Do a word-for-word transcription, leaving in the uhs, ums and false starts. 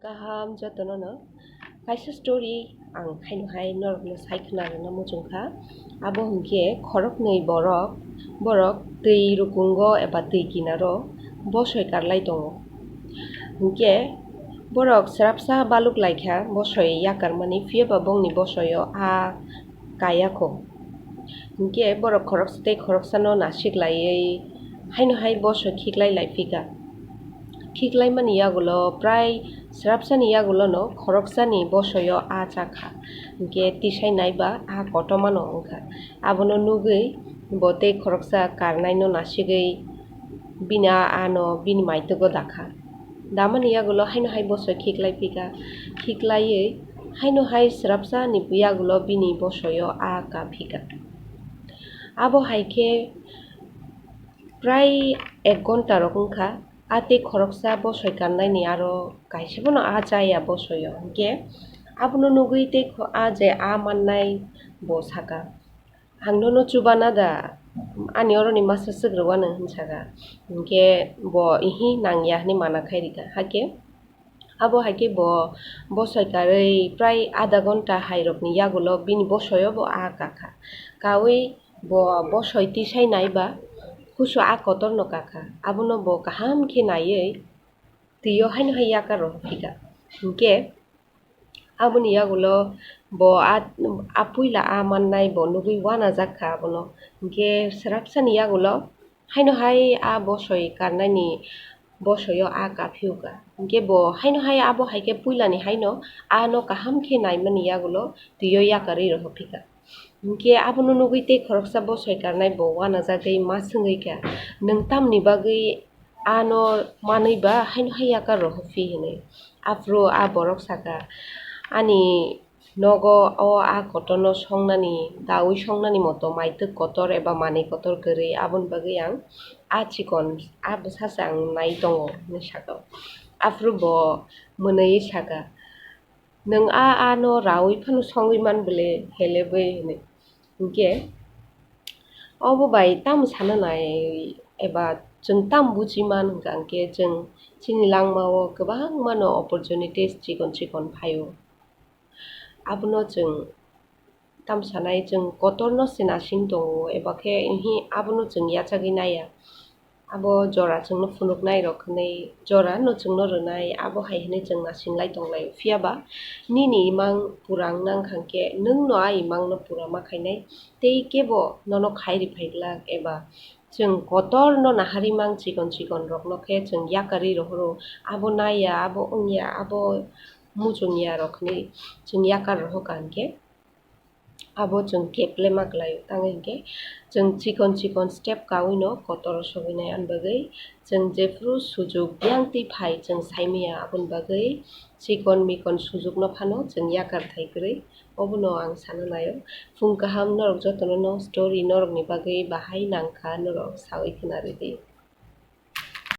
Kaham jotono no. Kaisa story ang haino hai norokno sai khwna rwna muchung kha. Abo hinkhe khoroknwi borok, borok twi rukungo eba twi kinaro bosoi karlai tongo. Hinkhe borok swrapsa baluk lai kha bosoi yakarmani, phiya ba bongni bosoio a kaya kho. Hinkhe borok khoroksa tei khoroksano nasik laiwi haino hai bosoi khiklai lai phika. Khiklaimani yagulo prai swrapsani yagulono khoroksani bosoio a cha kha. Hinkhe tisai naiba a kotomano wngkha. Abono nugwi bo tei khoroksa karnaino nasigwi bini a ano bini maitwgo dakha. Damani yagulo haino hai bosoi khiklai phika. Khiklaiwi haino hai swrapsani yagulo bini bosoio a ka phika. Abo hai khe prai ek ghonta rok wngkha. A tei khoroksa bosoi karnaini aro kaisa bono a chaya bosoio. Hinkhe abono nugwi tei kho-, a je a mannai bo saka, "Ang nono chubana da, ani oroni masa swk rwano," hwn saka. Hinkhe bo, "Ihi, nangya," hwnwi mana khai rikha. Hakhe abo hai khe bo bosoi karwi prai adha ghonta hai rokni yagulo bini bosoio bo a kakha. Kawi bo bosoi tisai naiba kusu a kotorno kakha. Abono bo kaham khe naiwi twio haino hai yakar rohor phika. Hinkhe aboni yagulo bo a, a puila a mannai bo nugwi uanajak kha abono. Hinkhe swrapsani yagulo haino hai a bosoi karnaini bosoio a kaphio kha. Hinkhe bo haino hai abo hai khe puilani haino ano kaham khe naimani yagulo twio yakarwi rohor phika. Hinkhe abono nugwi tei khoroksa bosoi karnai bo uanajagwi ma swngwi kha, "Nwng tamni bagwi ano manwi ba haino hai yakar rohor phi?" hwnwi. Aphuru a borok saka, "Ani nogo o a kotorno songnani, daui songnani moto maitwk kotor eba manwi kotor kwrwi, aboni bagwi ang a chikon, a bwsa se ang nai tongo," hwnwi saka. Aphuru bo mwnwi saka, "Nwng a ano raui phano songwi man bwle helebwi," hwnwi. Hinkhe obo bai tamo sana nai eba chwng tamo buji man hwnkha hinkhe chwng chini langmao kwbangmano opportunities chikon chikon phaio. Abono chwng tamo sanai chwng kotorno se nasing tongo eba khe ihi abono chwng yachagwi naiya. Abo jora chwngno phunuknai rok hwnwi, jora no chwngno rwnai, abo hai hwnwi chwng nasinglai tonglaio. Phiya ba nini imang pura wngna wngkha hinkhe nwng no a imang no pura ma khainai, tei kebo nono khai riphailak eba chwng kotor no naharwi mang chikon chikon rok no khe chwng yakarwi rohoro, abo naiya, abo wngya, abo muchungya rok hwnwi chwng yakar rohorkha hinkhe. Abo chwng keple ma kwlaio, tamo hinkhe chwng chikon chikon step kaui no kotor o sogwi nai. Ani bagwi chwng jephru sujuk biyang twi phai chwng sai manya, aboni bagwi chikon mikon sujuk no phano chwng yakar thai kwrwi, obono ang sana naio. Phung kaham norok jotono no story norokni bagwi bahai nangkha, norok saui khna rwdi.